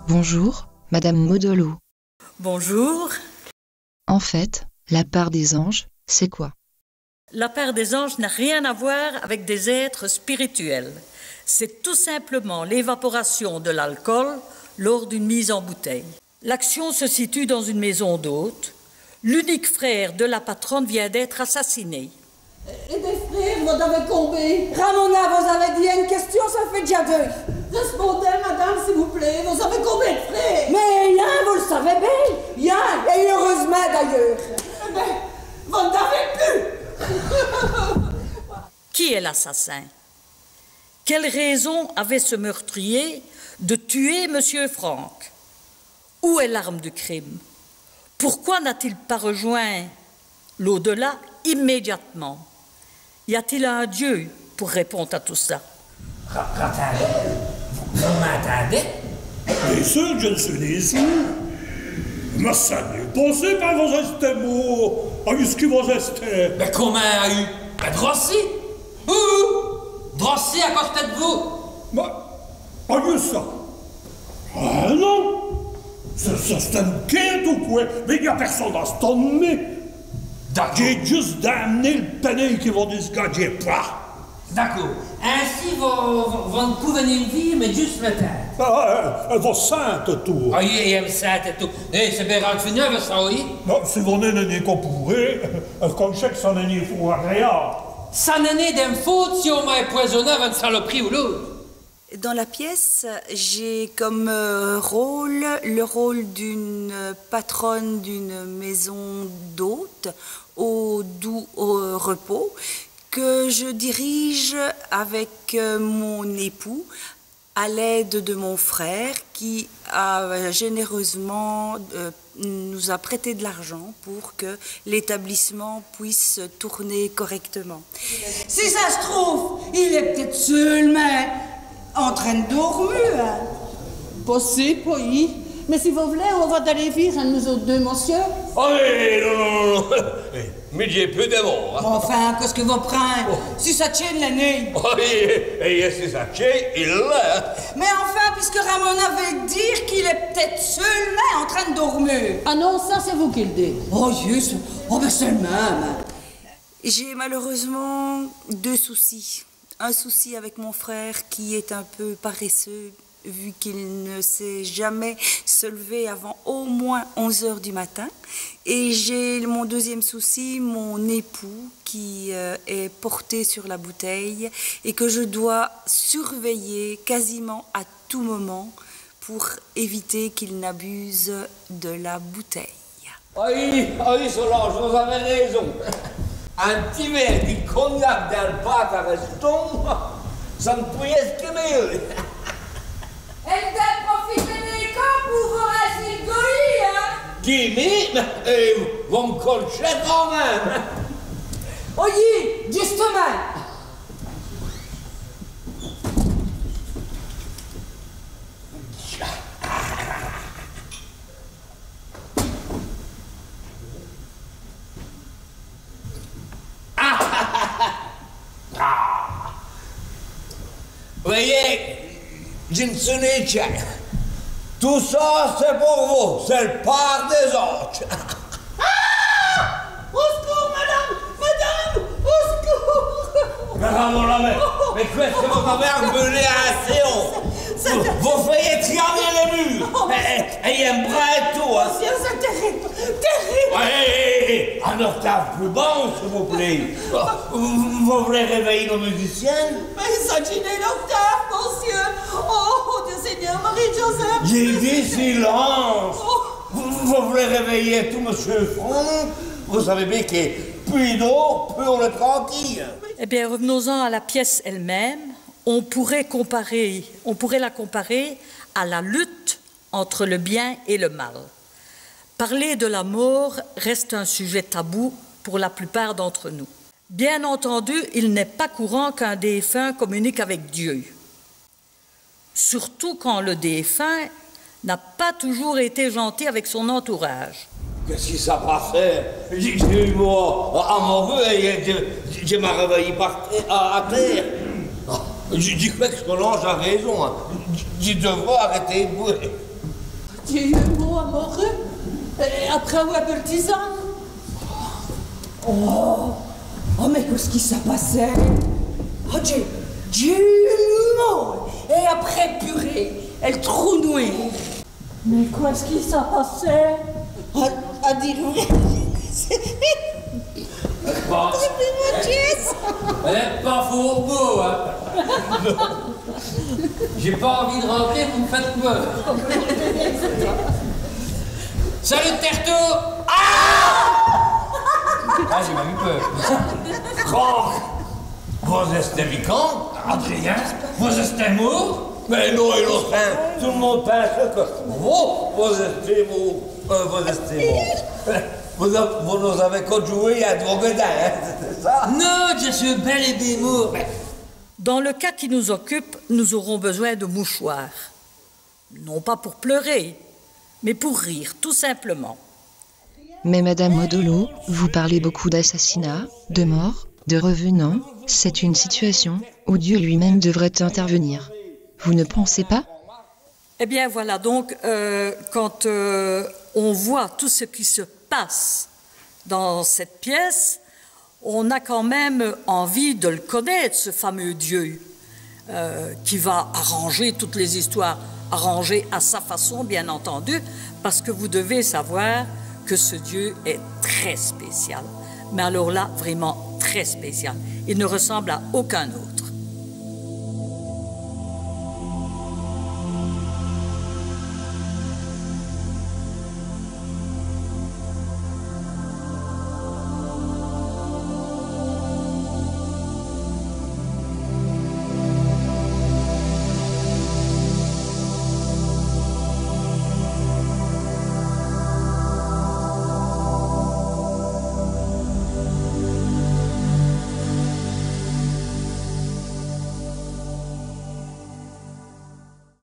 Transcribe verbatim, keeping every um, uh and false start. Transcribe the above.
Bonjour, Madame Modolo. Bonjour. En fait, la part des anges, c'est quoi ? La part des anges n'a rien à voir avec des êtres spirituels. C'est tout simplement l'évaporation de l'alcool lors d'une mise en bouteille. L'action se situe dans une maison d'hôtes. L'unique frère de la patronne vient d'être assassiné. Èt dès frères, vos-avez combén ? Ramona, vos-avez dit ène quèstion, ça fét dèdja deûs. Rèspondèz, madame, s'i vous plét, vos-avez combén d' frères ? Mins yun, vos l' savez bén, yun, èt eûreûsemint d'ayeûrs. Èt bén, vos n'in-avez pus. Qui est l'assassin ? Quelle raison avait ce meurtrier de tuer Monsieur Franck ? Où est l'arme du crime ? Pourquoi n'a-t-il pas rejoint l'au-delà immédiatement ? Y a-t-il un Dieu pour répondre à tout ça ? Ra-, ratindèz, vos, vos m'intindèz ? Bén seûr, dji n' seû nén soûrd. Mins ça n'èst nén possibe, vos-èstèz môrt, ayu ç' qui vos-èstèz. Mins comint ayu ? Mins droci. Ouh, droci à costé d' vous. Mins, ayu ça. Ah non. Ça, ça, c'è-st-ène quête ou qwè ? Mins i gn-a pèrsone a ç' tombe. D'acôrd. Dj'é djusse d'amener l' pènèye qui vos disgadjèz, pwin. D'acôrd. Insi, vos, vos, vos n' pouvèz nén m' vîr, mins djusse l' tinte. Ah, euh, euh, vos sintèz tout. Ah, i, i m' sint tout. Èt c'èst bén rafrèch'nant, ça, oyi. Non, si vos n'èstèz nén co pou rén, euh, come chèque, ça n'èst nén fwért agréâbe. Ça n'èst nén d' èm' faute si on m'a èpwèsoné avou ène salop'rîye ou l'ôte. Dans la pièce, j'ai comme, euh, rôle le rôle d'une patronne d'une maison d'hôtes au doux, euh, repos que je dirige avec, euh, mon époux à l'aide de mon frère qui a, euh, généreusement, euh, nous a prêté de l'argent pour que l'établissement puisse tourner correctement. Si ça s' trouve, il èst p't-ète seûlemint an trin d' dôrmu, hin. Possibe, oyi. Mins si vos v'lèz, on va daler vîr in d' nos-ôtes deûs monsieûs. Alèz, non, non, non, non. Èh, mi dj'é peû dès mârts, hin. Mins anfin, qu'èst-ce qui vos prind ? Oh. Si ça tchént, i l'èst. Oyi, èt, èt si ça tchént, i l'èst. Mins anfin, pusqui Ramona vét dîre qu'il èst p't-ète seûlemint an trin d' dôrmu. Ah non, ça, c'èst vous qui l' d'jez. Oh, zut. Oh, bén, c'èst l' min.me. J'ai malheureusement deux soucis. Un souci avec mon frère qui est un peu paresseux, vu qu'il ne sait jamais se lever avant au moins onze heures du matin. Et j'ai mon deuxième souci, mon époux, qui, euh, est porté sur la bouteille et que je dois surveiller quasiment à tout moment pour éviter qu'il n'abuse de la bouteille. Ayi, ayi, Solange, vos-avez réson. In p'tit vêre di cognac dins l' pâte à rèstons, ça n' pout yèsse qui mèyeû. Èt dji profite dès camps pou vos rincî l' goyî, hin ? Qui, mi ? Mins, euh, vos m' corchèz quand min.me. Oyi, djustumint. Ah ! Vèyèz, dji n' seû nén tchèr. Tout ça, c'èst pou vous, c'èst l' pârt dès-âdjes. Ah ! Au s'coûrs, madame ! Madame ! Au s'coûrs ! Mins Ramona, mins, mins qu'èst-ce qui vos-avez à bèler insi ? Vos, vos fèyèz trèmouler lès mûrs. Mins, èt, èt, èt, èt, èt, èt, èt, èt, Tèribe, tèribe. Oyi, oyi, oyi, ène octâve pus bas, s'i vous plét. Vos, vos v'lèz rèvèyî nos musiciens ? Mins i s'adjit d'ène octâve, monsieû. Oh, Dieu Seigneur, Marie Joseph. Dj'é dit silence. Oh. Vos, vos v'lèz rèvèyî tout Monsieur Franck ? Vos savèz bén qui pus d'ô, pus on-èst tranquile. Eh bien, revenons-en à la pièce elle-même. On pourrait comparer, on pourrait la comparer à la lutte entre le bien et le mal. Parler de la mort reste un sujet tabou pour la plupart d'entre nous. Bien entendu, il n'est pas courant qu'un défunt communique avec Dieu. Surtout quand le défunt n'a pas toujours été gentil avec son entourage. Qu'èst-ce qui s'a passé ? Dji, dji, mi, à, à mâré, dji, dji, dji m'a rèvèyî par tè-, à, à têre. Dji, dji crwè qu' Solange a réson, hin. Dji, dji d'vreu arèter d' bwêre. Dj'a yeû on mot à mourir, èt après, on a perdu ça. Oh, oh, mins qu'èst-ce qui s'a passé ? Oh, dj'a, dj'a yeû on mot. Èt après, purée, èl trou nwâr. Mins qu'èst-ce qui s'a passé ? À, à dîre vrê, Bon. C'èst pus mon djeu, ça. Èle n'èst nén fôrt bê, hin. Dj'a nén ènvîye d' rintrer, vos m' faites peûr. Salut, Tertous. Ah ! Ah, dj'a mâlu peû. Oh, vos-èstez vikant, Adrien ? Vos-èstez mårt ? Mins non, inocint. Tout l' monde pinse qui vos, vos-èstez mårt. Euh, vos-èstez mårt. Vos, vos nos-avèz co djouwé à droguedin, hin, c'èst ça ? Non, dji seû bèl èt bén mårt. Dans le cas qui nous occupe, nous aurons besoin de mouchoirs. Non pas pour pleurer, mais pour rire, tout simplement. Mais Madame Modolo, vous parlez beaucoup d'assassinats, de morts, de revenants, c'est une situation où Dieu lui-même devrait intervenir. Vous ne pensez pas ? Eh bien voilà, donc, euh, quand, euh, on voit tout ce qui se passe dans cette pièce, on a quand même envie de le connaître, ce fameux Dieu, euh, qui va arranger toutes les histoires, arranger à sa façon, bien entendu, parce que vous devez savoir que ce Dieu est très spécial. Mais alors là, vraiment très spécial. Il ne ressemble à aucun autre.